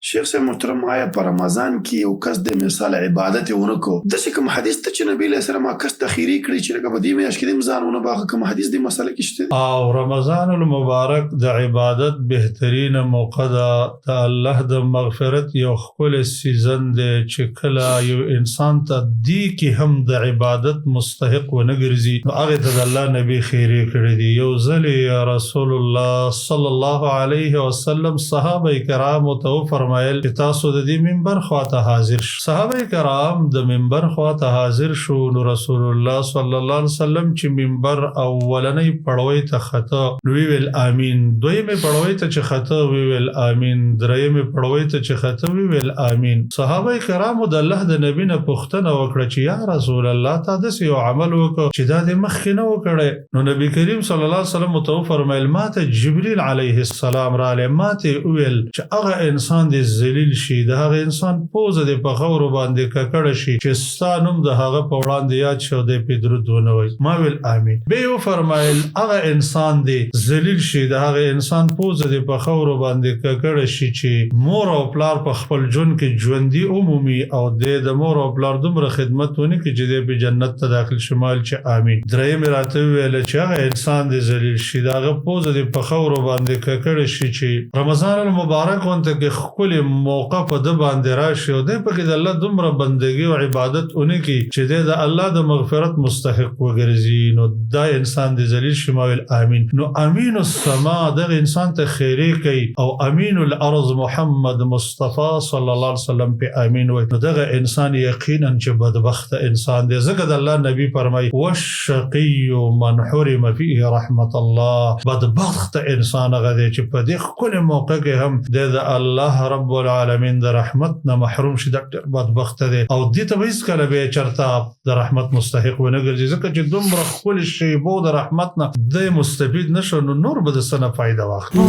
شیخ صاحب محترم، آیا په رمضان کې یو کس د مثال عبادت یې ونه کو، داسې کوم حدیث ته چې نبی علیه السلام هغه کس ته خیرې کړي چې لکه په دې میاشت کې دې هم ځان ونه باخه، کوم حدیث دې مسله کې شته؟ او رمضان المبارک د عبادت بهترینه موقع ده، د الله د مغفرت یو ښکلی سیزن دی چې کله یو انسان ته دې کې هم د عبادت مستحق ونه ګرځي نو هغه ته د الله نبی خیرې کړې دي. یو ځل رسول الله صلی الله علیه وسلم صحابه کرامو ته وفرمایل چې تاسو د دې منبر خواته حاضر شئ. صحابه کرام د منبر خواته حاضر شو، نو رسول الله صلی الله علیه وسلم چې منبر اولنۍ پړوۍ ته خطه نو ویل امین، دویمې پړوۍ ته چې خطه ویل امین، درېیمې پړوۍ ته چې خطه ویل امین. صحابه کرامو د الله د نبی نه پوښتنه وکړه چې یا رسول الله، تا داسې یو عمل وکړ چې دا دې مخکې نه وکړی؟ نو نبی کریم صلی الله علیه وسلم ته وفرمایل، ماته جبریل علیه السلام راغلی، ماته یې وویل چې هغه انسان دې ذلیل شي، د هغه انسان پوزه دې په خاورو باندې ککړه شي چې ستا نوم د هغه په وړاندې یاد شي او دی پرې درود ونه وایي. ما ویل آمین. بیا یې وفرمایل، هغه انسان دې ذلیل شي، د هغه انسان پوزه دې په خاورو باندې ککړه شي چې مور او پلار په خپل ژوند کې ژوندي ومومي او دی د مور او پلار دومره خدمت ونه کړي چې دی پرې جنت ته داخل شي. ما ویل چې آمین. درېیم یې راته وویل چې هغه انسان دې ذلیل شي، د هغه پوزه دې په خاورو باندې ککړه شي چې رمضان المبارک غونته کې ښکلې موقع په ده باندې راشي او دی پکې د الله دومره بندګي او عبادت ونه کړي چې دی د الله د مغفرت مستحق وګرځي، نو دا انسان دې ذلیل شي. ما ویل آمین. نو امین السما دغه انسان ته خیرې کوي او امین الارض محمد مصطفی صلی الله علیه وسلم په امین وایي، نو دغه انسان یقینا چې بدبخته انسان دی، ځکه د الله نبی فرمایي والشقي من حرم فيه رحمت الله. بدبخت انسان هغه دی چې په دې ښکلې موقع کې هم دی د الله رب العالمین د رحمت نه محروم شي، دا ډېر بدبخته دی او دې ته به هېڅکله بیا چېرته د رحمت مستحق ونه ګرځي، ځکه چې دومره ښکلې شیبو د رحمت نه دی مستفید نه شو، نو نور به د څه نه فایده واخلي؟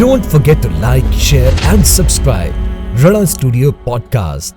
Don't forget to like, share, and subscribe. Rana Studio Podcast.